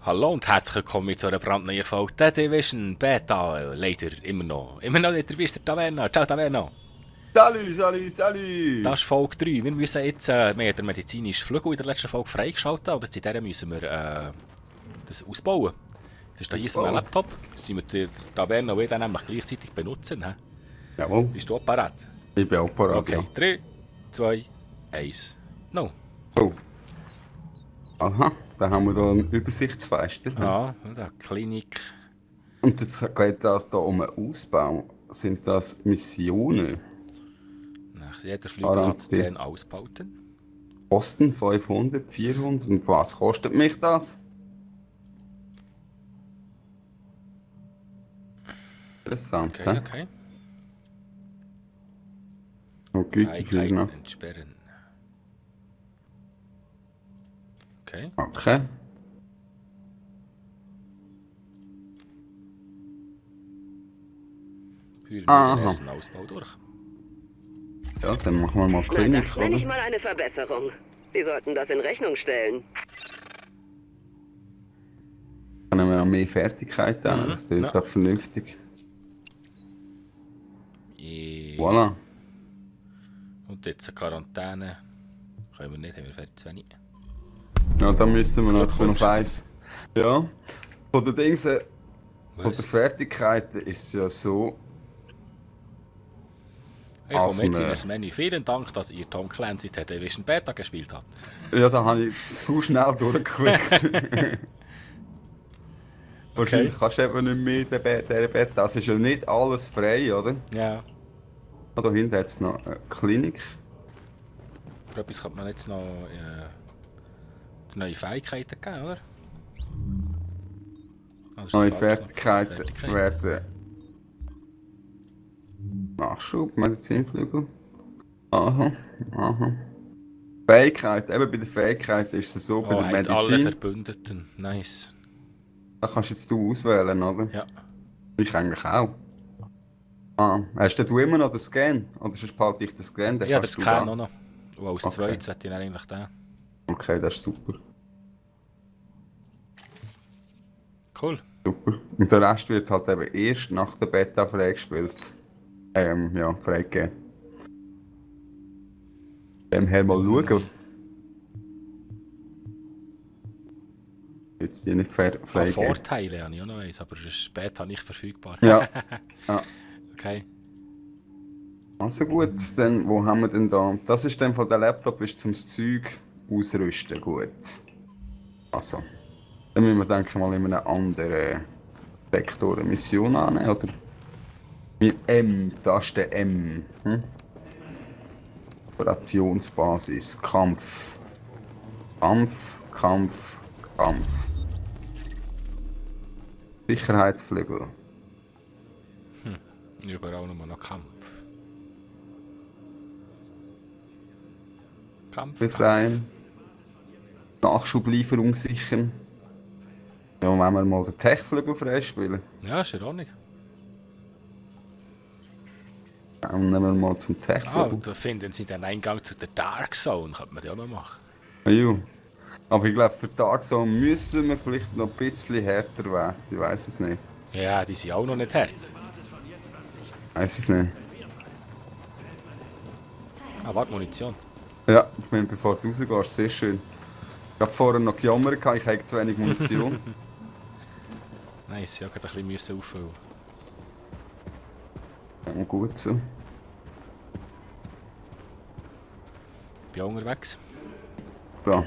Hallo und herzlich willkommen zu einer brandneuen Folge The Division Beta. Leider immer noch in der Taverna. Ciao Taverna. Salut! Das ist Folge 3. Wir müssen jetzt, wir haben den medizinischen Flügel in der letzten Folge freigeschaltet und jetzt in dieser müssen wir das ausbauen. Das ist hier so ein Laptop. Jetzt müssen wir die Taverna wieder nämlich gleichzeitig benutzen. He? Jawohl, Bist du auch parat? ich bin auch parat. Okay, 3, 2, 1. No. Oh. Aha, da haben wir da ein Übersichtsfenster. Ja, da Klinik. Und jetzt geht das da um einen Ausbau. Sind das Missionen? Nach jeder Flügel hat 10 Ausbauten. Kosten 500, 400. Und was kostet mich das? Interessant, Okay, hä? okay. Und Güterflüge noch. Fähigkeiten entsperren. Okay. Okay. Führen wir Aha. den ersten Ausbau durch. Ja, dann machen wir mal Na, Klinik, das nenne ich oder? mal eine Verbesserung. Sie sollten das in Rechnung stellen. Dann haben wir noch mehr Fertigkeiten. Mhm, Das klingt ja. doch vernünftig. Yeah. Voilà. Und jetzt eine Quarantäne. Können wir nicht, haben wir fertig zu wenig. Ja, da müssen wir noch Glückwunsch. auf eins. Ja. Von den Dings, von Was? den Fertigkeiten ist es ja so. Ich komme Also, jetzt in ne. das Menü. Vielen Dank, dass ihr Tom Clancy The Division Beta gespielt habt. Ja, da habe ich zu schnell durchgeklickt. Wahrscheinlich kannst du eben nicht mehr den Bett. Das ist ja nicht alles frei, oder? Ja. Ah, da hinten hat es noch eine Klinik. Für etwas könnte man jetzt noch neue Fähigkeiten geben, oder? Ah, das ist Neue der falsche Knopf. Fertigkeiten werden. Nachschub, Medizinflügel. Aha, aha. Fähigkeit, eben bei der Fähigkeit ist es so, bei Oh, der hat alle Medizin, Verbündeten. Nice. da kannst jetzt du auswählen, oder? Ja. Ich eigentlich auch. Ah, hast du immer noch den Scan? Oder sonst behalte ich den Scan? Den Ja, das kannst du kann da- auch noch. Und als Okay. zweites hätte ich dann eigentlich den. Okay, das ist super. Cool. Super. Und der Rest wird halt eben erst nach der Beta freigespielt. Ja, freigegeben. Dem her mal schauen. Jetzt die nicht freigegeben. Vorteile habe ich auch noch eins, aber das ist später nicht verfügbar. Ja. Ja. Okay. Also gut, dann, wo haben wir denn da? Das ist dann von der Laptop ist zum Zeug ausrüsten, gut. Also, dann müssen wir denke ich mal in einem anderen Sektor eine Mission annehmen, oder? Mit M, Taste M. Operationsbasis, Kampf. Kampf. Sicherheitsflügel. Überall nur noch Kampf. Kampf. Befreien. Nachschublieferung sichern. Ja, wenn wir mal den Tech-Flügel freispielen. Ja, ist in Ordnung. Dann nehmen wir mal zum Ah, Tech-Flügel. und da finden Sie den Eingang zu der Dark Zone. Könnte man ja auch noch machen. Ja. Aber ich glaube, für Dark Zone müssen wir vielleicht noch ein bisschen härter werden. Ich weiß es nicht. Ja, die sind auch noch nicht hart. Weiß es nicht. Ah, warte, Munition. Ja, ich meine, bevor du rausgehst, sehr schön. Ich habe vorher noch gejammert, ich habe zu wenig Munition. Nice, ja, gerade ein bisschen auffüllen. Ja, gut so. Bin auch unterwegs. So.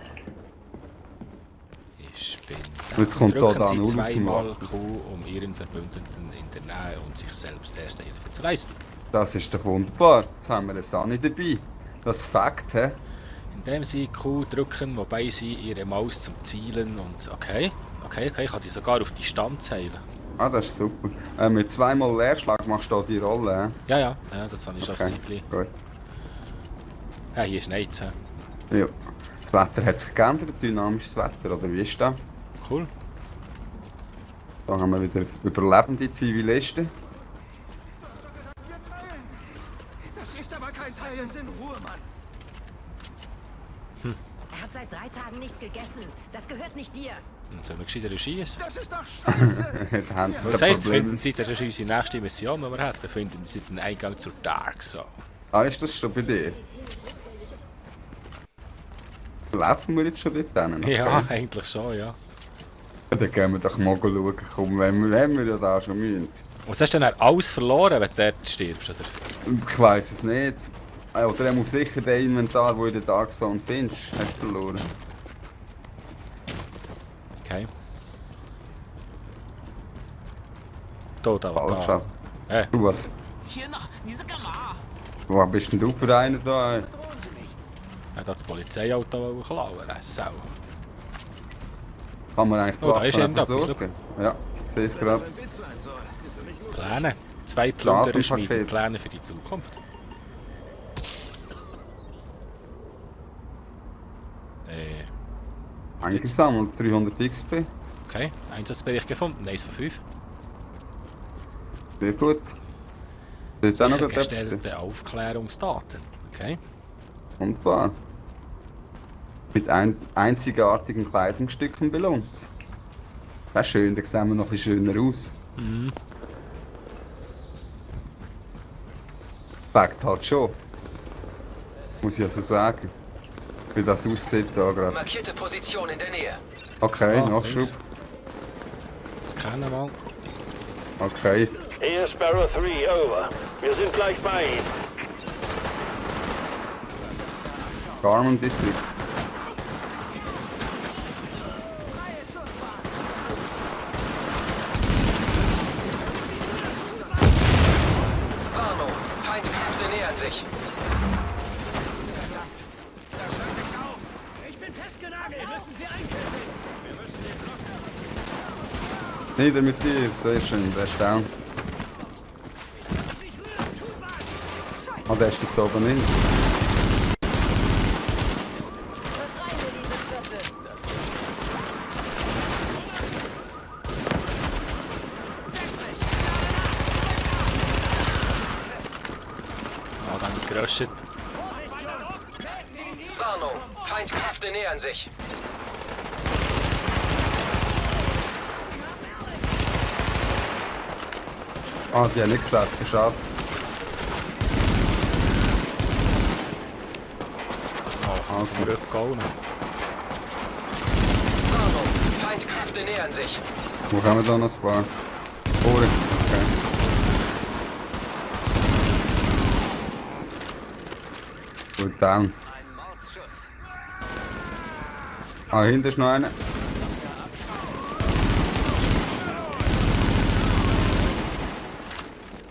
Ich bin Und jetzt kommt Drücken da Sie Null zum zweimal Machen. Q, um Ihren Verbündeten in der Nähe und sich selbst erste Hilfe zu leisten. Das ist doch wunderbar. Jetzt haben wir eine Sani dabei. Das Fakt, hä? Indem Sie Q drücken, wobei Sie Ihre Maus zum Zielen und... Okay, ich kann die sogar auf Distanz heilen. Ah, das ist super. Mit zweimal Leerschlag machst du da die Rolle, hä? Ja, das habe ich schon ein Zeitchen. Gut. Ja, hier ist nichts. Ja. Das Wetter hat sich geändert, dynamisches Wetter, oder wie ist das? Cool. Da haben wir wieder überlebende Zivilisten. Das ist aber kein Teil. In Ruhe, Mann. Er hat seit 3 Tagen nicht gegessen. Das gehört nicht dir. Sollen wir gescheiter schießen? Das ist doch scheiße. Da haben sie Was kein heisst, Problem. finden Sie, das ist unsere nächste Mission, die wir hätten, finden Sie den Eingang zur Dark Zone. Ah, ist das schon bei dir? Laufen wir jetzt schon dort hin? Okay. Ja, eigentlich schon, ja. Dann gehen wir doch mal schauen, komm, wenn wir ja da schon müssen. Was hast du denn alles verloren, wenn du dort stirbst, oder? Ich weiss es nicht. Oder er muss sicher den Inventar, den du in der Dark Zone findest, hast du verloren. Okay. Da. Falsch. Du was? 天哪，你在干嘛？ Wo bist denn du für einen da? Ey? Er hat das Polizeiauto klauen, Sau. Kann man eigentlich die Oh, da Waffen ist einfach irgendetwas, sorgen? Ja, ich sehe es gerade. Pläne. 2 Plünderer schmieden Datenpaket. Pläne für die Zukunft. Eingesammelt, 300 XP. Okay, Einsatzbericht gefunden, 1 von 5. Sehr gut. Jetzt auch noch etwas. Sichergestellte Aufklärungsdaten. Okay. Wunderbar. Mit einzigartigen Kleidungsstücken belohnt. Das ist schön, da sehen wir noch ein bisschen schöner aus. Fakt halt schon. Muss ich also sagen. Wie das aussieht da gerade. Markierte Position in der Nähe. Okay, Ah, Nachschub. links. Scannen mal. Okay. Hier Sparrow 3, over. Wir sind gleich bei Ihnen. Garmin District. Warnung, Feindkräfte nähern sich. Nieder mit dir, sehr schön, der ist down. Ah, der ist da oben nicht. Befreien wir diese Viertel. Ah, dann geröscht. Warnung, Feindkräfte nähern sich. Ah, die haben nicht gesessen, schade. Also, Zurückgehauen. Warnung, Feindkräfte nähern sich. wo haben wir da noch ein paar? Ohren, okay. Gut, down. Ah, hinten ist noch einer.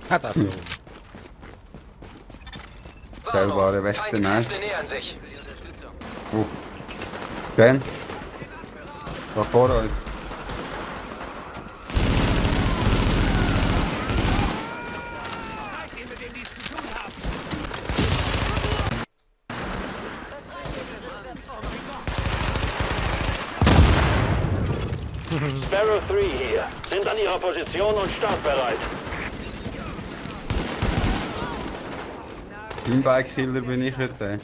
Hat das so. Stellbare Weste, nice. Feindkräfte nähern sich. Wo? Den? Da vor uns. Sparrow 3 hier. Sind an Ihrer Position und startbereit. Teambike-Killer bin ich heute.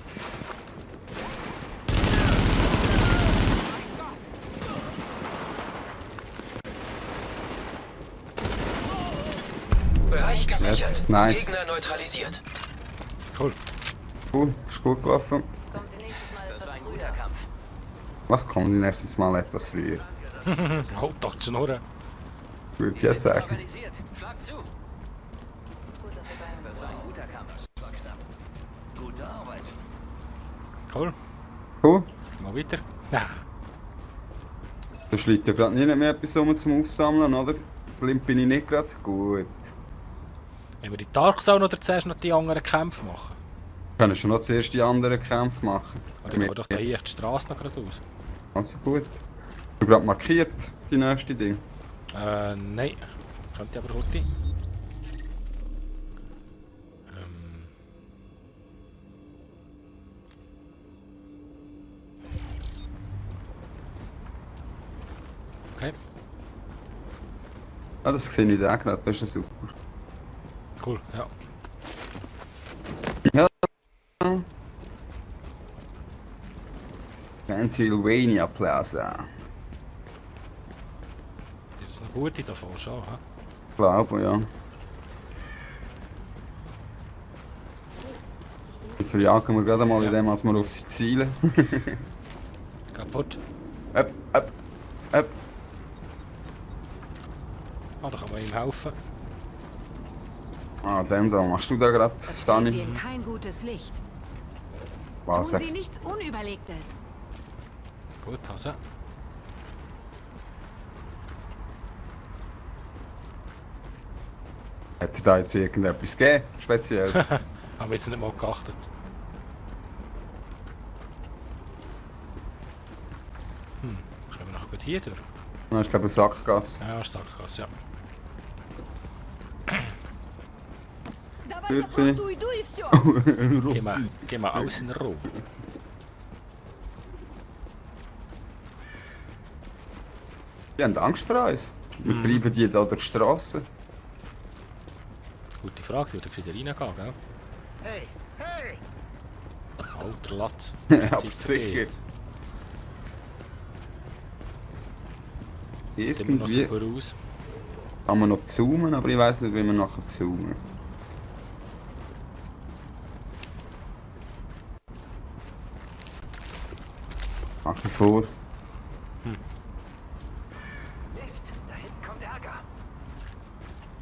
Bereich gesichert. Yes, nice. Gegner neutralisiert. Cool. Cool, ist gut gelaufen. Kommt ihr nächstes Mal etwas Ein früher. guter Kampf. Was kommt nächstes Mal etwas früher? Halt doch die Schnurren. Würde ich ja sagen. Organisiert. Schlag zu. Gut, dass ihr bei uns Das war ein guter Kampf. Gute Arbeit. Cool. Cool. Mal weiter. Na, Da schlägt ja gerade nicht mehr etwas um zum Aufsammeln, oder? Blind bin ich nicht gerade. Gut. wenn wir die Dark Zone oder zuerst noch die anderen Kämpfe machen? Wir können schon noch zuerst die anderen Kämpfe machen. Oder gehen wir doch da hier die Straße noch gerade aus? Also gut. Du gerade markiert, die nächste Ding. Nein. Könnte aber heute. Okay, Ah, das sehe ich da gerade, das ist ja super. cool, ja. Okay. Pennsylvania Plaza. Das ist eine gute davon schon, hä? Ich glaube, ja. Und verjagen wir gerade mal Ja. in dem, als wir auf sie zielen. Kaputt. Up. Ah, da kann man ihm helfen. Ah, Denso, machst du da gerade, Das stellt sie Sani? in kein gutes Licht. Was? Tun Sie nichts Unüberlegtes. Gut, also. Hat er da jetzt irgendetwas gegeben? Spezielles? Haben wir jetzt nicht mal geachtet. Können wir nachher gut hier durch? Das ist, glaube ich, eine Sackgasse. Ja, Sackgasse, ja. Давай Grüezi. запросту иду и все. Gehen wir aus in den Raum. Die haben Angst vor uns. Wir treiben die da durch die Straße. Gute Frage, die würde ich wieder reingehen, gell? Hey, hey! Alter Latz. Aber sicher. Sieht immer noch Irgendwie super aus. kann man noch zoomen, aber ich weiß nicht, wie man nachher zoomen. Mach dir vor. Mist, da hinten kommt Ärger.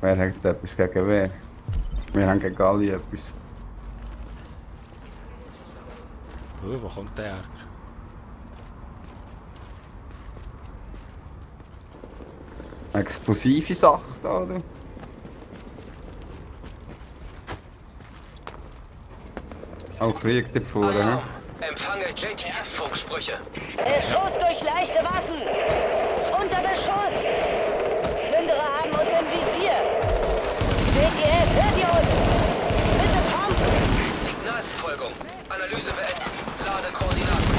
Wer hat etwas gegen wer? Wir haben gegen alle etwas. Oh, wo kommt der Ärger? Explosive Sache da, oder? Oh, Krieg da vorne, ne? Empfange JTF-Funksprüche. Beschuss durch leichte Waffen! Unter Beschuss! Plünderer haben uns im Visier! WGS, hört ihr uns? Bitte kommt! Signalverfolgung. Analyse beendet. Lade Koordinaten.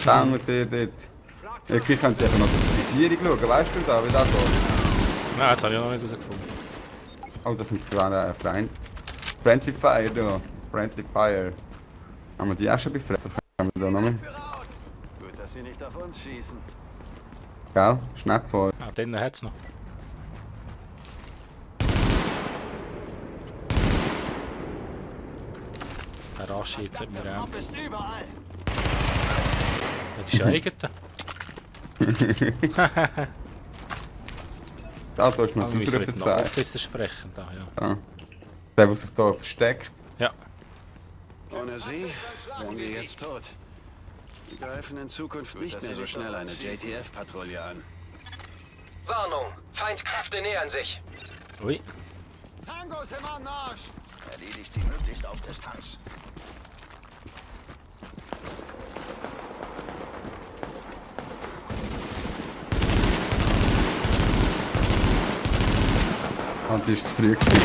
Schauen wir dir dort. Ich könnte einfach noch die Visierung schauen, weißt du da, wie das geht? Nein, das habe ich noch nicht herausgefunden. Oh, das sind Friendly Fire da. Friendly Fire. Haben wir die auch schon befreit? Haben wir da noch nicht? Gut, dass sie nicht auf uns schießen. Gell? Schnell vor. Ah, den hat es noch. Der Raschi jetzt hat mir auch. Ist überall. Das ist ja eigen. Da ist noch Ah, ein wir müssen Ausrufe mit dem zeigen. Officer sprechen. Da, ja. Ja. Der, der sich da versteckt. Ja. Ohne sie wären wir jetzt tot. Wir greifen in Zukunft nicht mehr so schnell eine JTF-Patrouille an. Warnung. Feindkräfte nähern sich. Ui. Tango, Timmer, Marsch! Erledigt sie möglichst auf Distanz. Und die ist zu früh gewesen.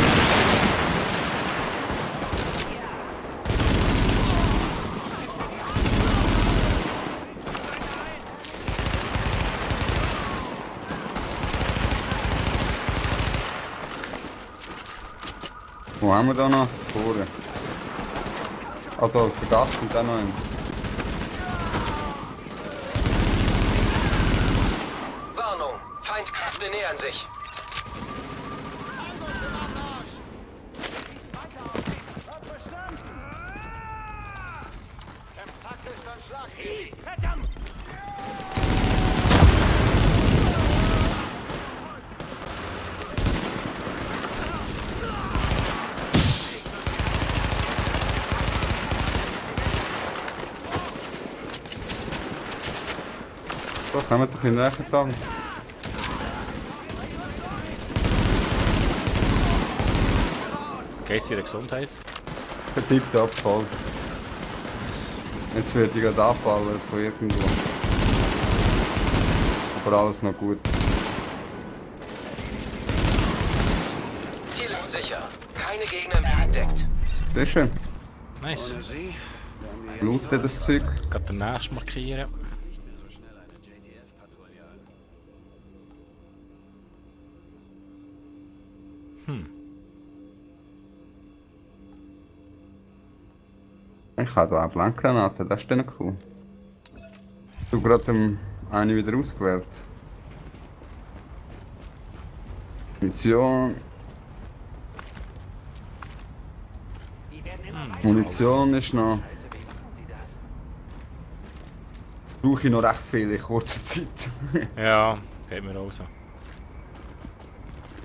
Wo haben wir da noch? Vorne. Ah, da ist der Gast und dann noch ein. Warnung. Feindkräfte nähern sich. So, kommen wir doch in den nächsten Tag. Geht's ihrer Gesundheit? Der Tipptopp voll. Jetzt wird ich gerade abfallen von irgendwo. Aber alles noch gut. Ziel ist sicher. Keine Gegner mehr entdeckt. Sehr schön. Nice. Ohne sie wären Looten das Zeug. Gerade den nächsten markieren. Ich habe hier auch Blankgranaten, das ist dann cool. Du gerade eine wieder ausgewählt. Munition. Munition ist noch. Brauche ich noch recht viel in kurzer Zeit. Ja, geht mir auch so.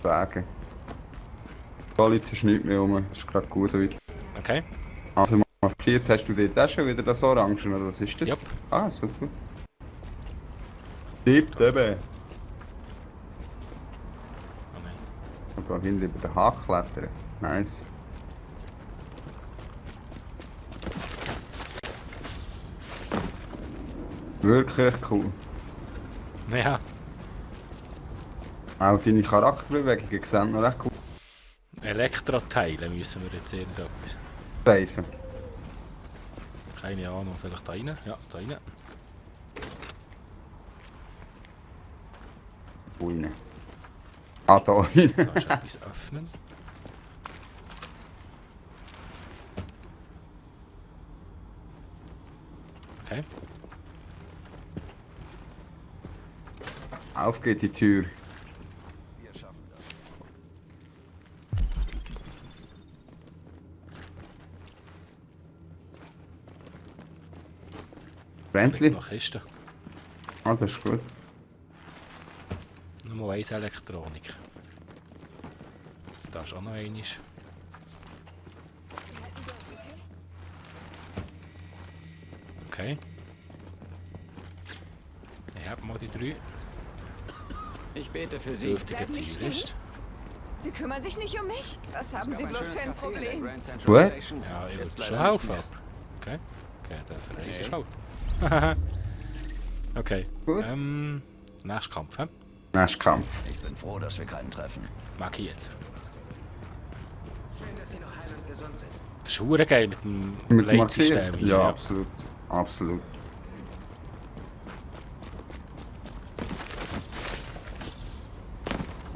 Sagen. Qualität ist nicht mehr rum, ist gerade gut so weit. Okay. Also markiert hast du dort auch schon wieder das Orange, oder was ist das? Yep. Ah, super. Tipp, eben. Oh nein. Und da hinten über den Haken klettern. Nice. Wirklich cool. Ja, Auch deine Charakterbewegungen sehen noch recht cool. Elektroteile müssen wir jetzt irgendetwas. Safen. Keine Ahnung, vielleicht da rein? Ja, da rein. Wo rein? Ah, da rein. Da ist etwas öffnen. Okay. Auf geht die Tür. Brändli? Noch Kiste. Ah, das ist gut. Nur eins Elektronik. Da ist auch noch eines. Okay. Ich hab mal die 3. Ich bete für Sie. Dürftige Bleib nicht Ziellist. Sie kümmern sich nicht um mich? Was haben Sie bloß für ein Problem? What? Ja, ich Jetzt würde schon leider nicht helfen. mehr. Okay. Okay, der Verreis ist Nee. halt. Okay. Gut. Nächster Kampf, hä? Nächster Kampf. Ich bin froh, dass wir keinen treffen. Mag ich jetzt. Schön, dass Sie noch heil und gesund sind. Das ist verdammt geil mit dem Mit dem Leitsystem Markieren? hier. Ja, absolut. Absolut.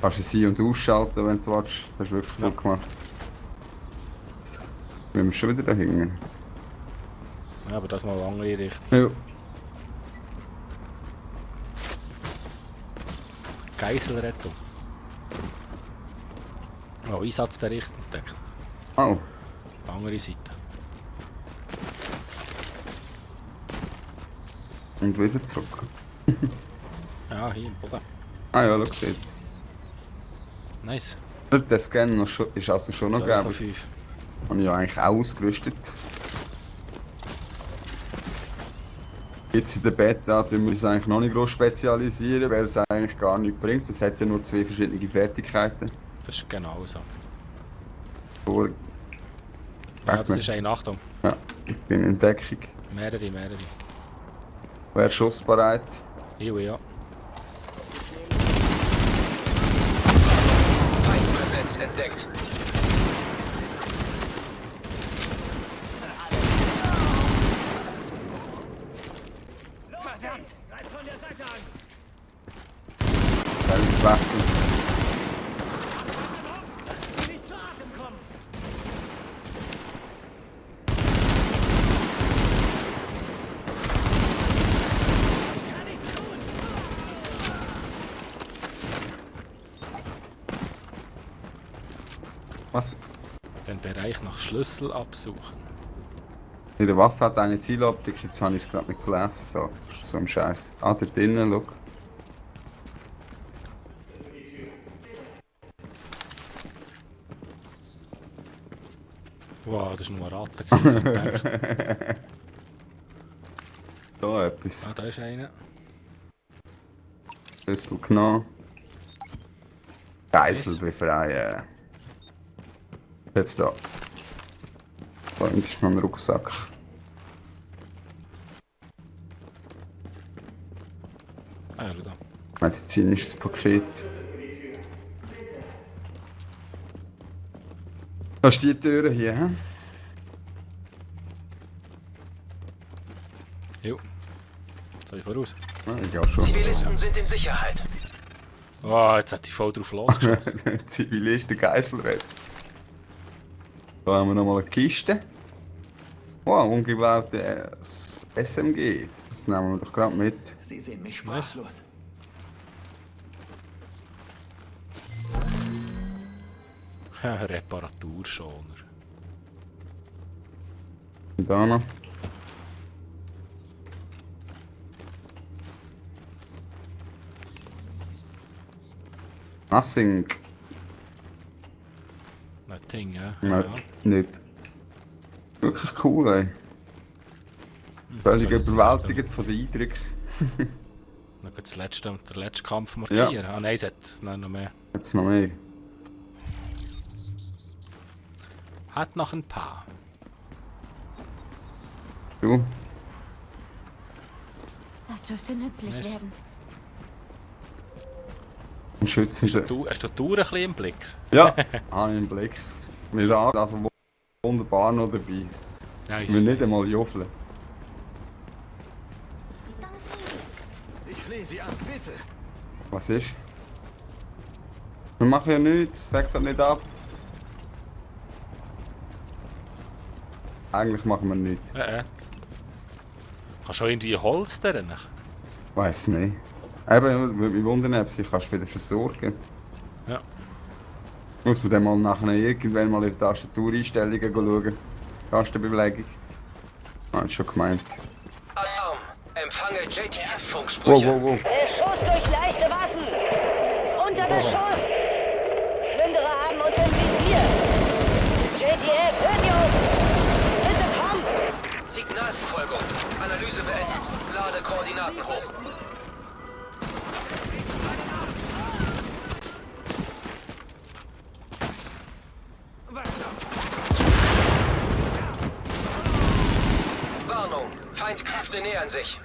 Kannst du sie und ausschalten, wenn du willst. Das ist wirklich gut gemacht. Wir sind schon wieder da hinten. Ja, aber das mal eine andere Richtung. Ja. Geiselrettung. Oh, Einsatzbericht entdeckt. Oh, Andere Seite. und wieder zurück. Ja, hier im Boden. Ah ja, schau dort. Nice. Der Scan noch schon, ist also schon noch 12 von gegeben. 5. Habe ich ja eigentlich auch ausgerüstet. Jetzt in der Beta tun wir uns eigentlich noch nicht groß spezialisieren, weil es eigentlich gar nichts bringt. Es hat ja nur 2 verschiedene Fertigkeiten. Das ist genau so. Vor- Ja, das ist eine Achtung. Ja, ich bin in Deckung. Mehrere. Wer schussbereit? Ja. Feindpräsenz entdeckt. Verdammt! Greif von der Seite an! Selbst wechseln. Nicht zu Atem kommen! Kann ich tun! Was? Den Bereich nach Schlüssel absuchen. In der Waffe hat eine Zieloptik, jetzt habe ich es gerade nicht gelesen. So ein Scheiß. Ah, dort drinnen, schau. Wow, das war nur eine Ratte. gewesen, zum Denken. Da etwas. Ah, da ist einer. Schlüssel genommen. Geisel befreien. Jetzt da. Da hinten ist noch ein Rucksack. Ah ja, schau da. Medizinisches Paket. Das ist die Tür hier, hä? Jo. Soll ich voraus? Ja, ich auch schon. Zivilisten sind in Sicherheit. Oh, jetzt hat die voll drauf losgeschossen. Zivilisten Geiselrecht. Da haben wir nochmal eine Kiste. Wow, umgebaute SMG. Das nehmen wir doch gerade mit. Sie sehen mich sprachlos. Reparaturschoner. Und da noch. Nothing. Nothing, ja. Nein, nicht. Wirklich cool, ey. Du hast dich überwältigt von den Eindrücken. Noch den letzten Kampf markieren. Ja. Ah nein, es hat noch mehr. Jetzt noch mehr. Hat noch ein paar. Du? Das dürfte nützlich Nice. werden. Ein schützender. Hast du die Uhr ein bisschen im Blick? Ja, habe ich im Blick. Wir sind also wunderbar noch dabei. Nice, Wir nicht nice. einmal juffeln. Ich flehe Sie an, bitte. Was ist? Wir machen ja nichts, sag das nicht ab. Eigentlich machen wir nichts. Kannst du auch irgendwie Holz drin? Weiß nicht. Eben, wir wundern, ob sie kannst wieder versorgen. Ja. Muss man dann mal nachher irgendwann mal in die Tastatureinstellungen schauen. Tastenbelegung. Ah, ist schon gemeint. Alarm. Empfange Wow, JTF-Funksprüche. wow, wow. Beschuss durch leichte Waffen. Unter Beschuss. Plünderer haben uns im Visier. JTF, hört ihr uns? Bitte kommt. Signalverfolgung. Analyse beendet. Lade Koordinaten hoch. Warnung. Feindkräfte nähern sich.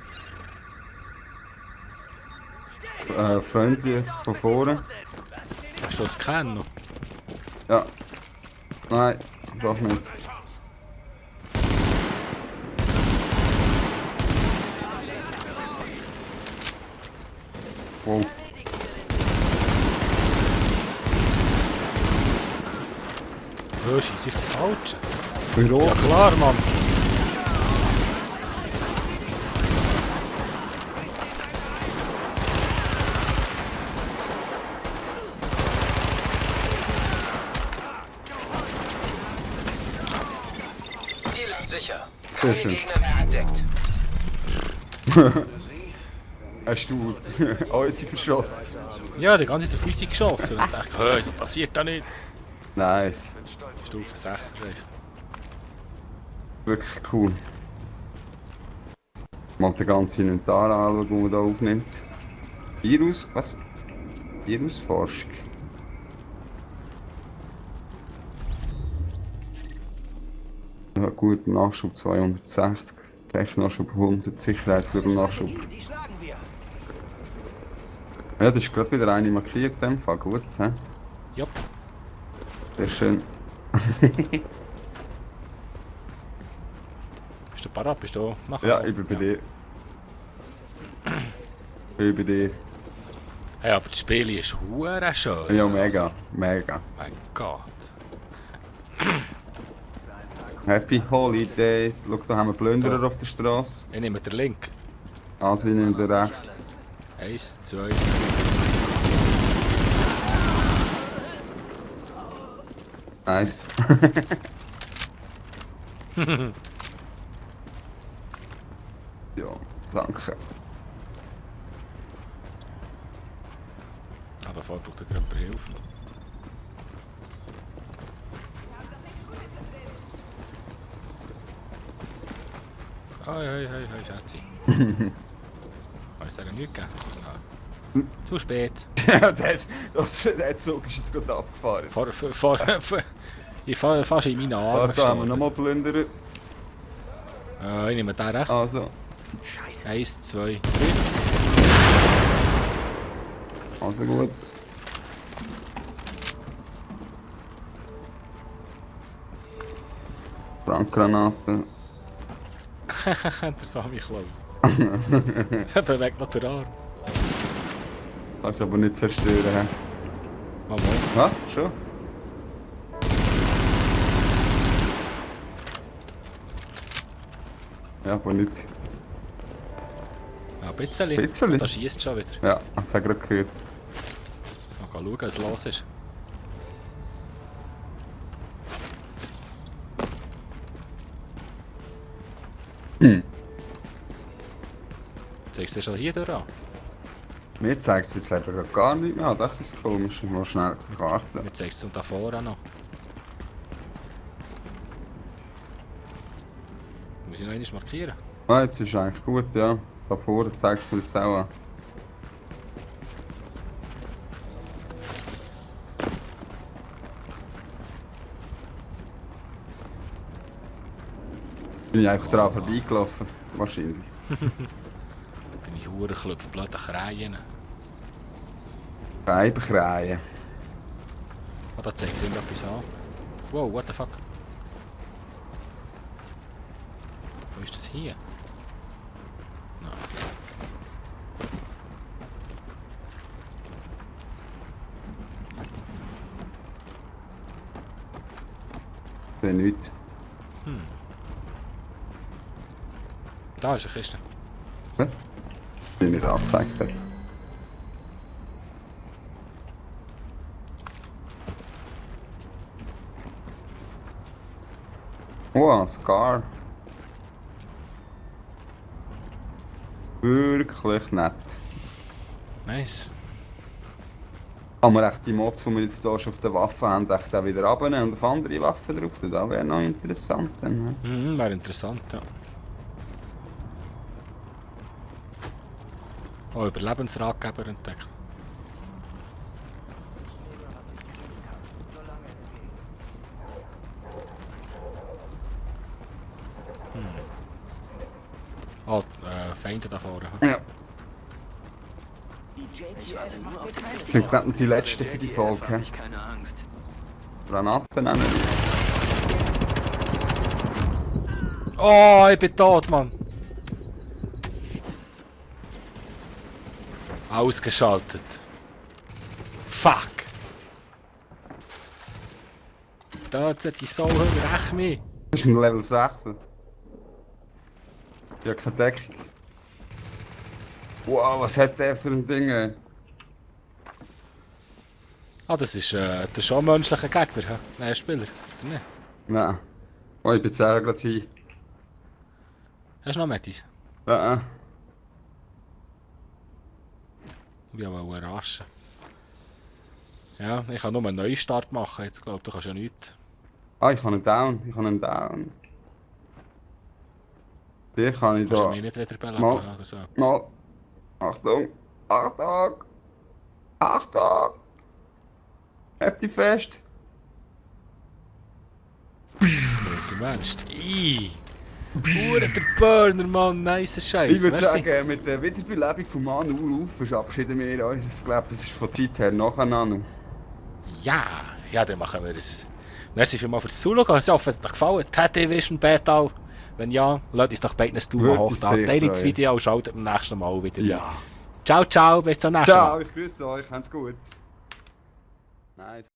Freundlich von vorne. Hast du das Scan noch? Ja. Nein, doch nicht. Wow. Ja, scheiße, ich die falsche. Büro. Ja klar, Mann. Ziel ist sicher. Sehr Keine schön. Gegner mehr entdeckt. Hast du uns verschossen? Ja, die ganze Zeit auf uns geschossen. Und ich dachte, hey, so passiert da nicht. Nice. Stufe 6 erreicht. Wirklich cool. Mal den ganzen Inventar anschauen, den man hier aufnimmt. Virus, was? Virusforschung. Ja, gut, Nachschub 260, Technachschub 100, Sicherheitsflügel-Nachschub. Die schlagen wir. Ja, das ist gerade wieder eine markiert, in dem Fall. Gut, hä? Ja. Sehr schön. Bist du parat? Bist du nachher? Ja, ich bin bei dir. Ich bin bei dir. Hey, aber das Spiel ist hure schön. Ja, mega, mega. Mein Gott. Happy Holidays. Schau, da haben wir Plünderer auf der Straße. Ich nehme den Link. Also, ich nehme den rechts. 1, 2. Nice. Ja, danke. Ah, davor braucht dir jemand Hilfe. Hoi, Schatzi. Hast du dir nichts gegeben? Nein. Zu spät. Ja, der Zug ist jetzt gerade abgefahren. Ich fahre fast in meinen Armen. Da haben wir nochmal Plünderer. Ich nehme den rechts. Also, 1, 2, 3. also gut. Brandgranaten. Der Sammy Klaus. Bewegt noch den Arm. Kannst aber nicht zerstören. Mal. Ja, schon. Ja, aber nicht. Ja, ein bisschen. Bisschen? Da schießt schon wieder. Ja, das habe ich gerade gehört. Mal schauen, was los ist. Zeigst du schon hier durch an? Mir zeigt es jetzt leider gerade gar nicht mehr. Das ist komisch. Ich muss schnell verkarten. Mir zeigst du da vorne noch. Muss ich noch einmal markieren? Ah, jetzt ist eigentlich gut, ja. Da vorne zeigt es mir jetzt auch an. Bin ich einfach daran vorbeigelaufen? Wahrscheinlich. Bin ich Hurenklopf, blöde Krähen. Reibenkrähen. Oh, da zeigt es irgendetwas an. Wow, what the fuck? Wo ist das hier? Nein. Ich sehe nichts. Da ist eine Kiste. Die nicht angezeigt hat. Oh, Scar. Wirklich nett. Nice. Kann man echt die Mods, die wir jetzt hier schon auf der Waffe haben, echt auch wieder abnehmen und auf andere Waffen drauf tun? Das wäre noch interessant. Dann. Mhm, wäre interessant, ja. Oh, Überlebensratgeber entdeckt. Oh, Feinde da vorne. Ja. Ich denke, das sind die letzten für die Folge. Hab ich keine Angst. Granaten nehmen. Oh, ich bin tot, Mann. Ausgeschaltet. Fuck. Da sollte die Sau recht mich. Das ist ein Level 6. Ich habe keine Deckung. Wow, was hat der für ein Ding? Ey? Ah, das ist der schon menschliche Gegner, hä? Nein, Spieler. Oder nicht? Nein. Oh, ich bin selber gerade hin. Hast du noch Metis? Ja. Ich will auch überraschen. Ja, ich kann nur einen Neustart machen. Jetzt glaube ich, du kannst ja nichts. Ah, ich habe einen Down. Ich habe einen Down. Die kann ich Du kannst ja da. mich nicht wieder beleben Mal. oder so. Mal. Achtung! Achtung! Achtung! Halt dich fest! Jetzt im Ernst. Hure der Burner, Mann. Nice Scheiß. Ich würde sagen, mit der Wiederbelebung von Manu verabschieden wir uns. Ich glaube, das ist von der Zeit her nachher Nanu. Ja, dann machen wir es. Merci vielmals fürs Zuschauen. Ich hoffe, es hat euch gefallen. Division Beta. Wenn ja, lasst uns doch beiden Daumen hoch da. Teilt das Video und schaut beim nächsten Mal wieder. Ja. Ciao, ciao, bis zum nächsten Mal. Ciao, ich grüße euch. Habt's gut. Nice.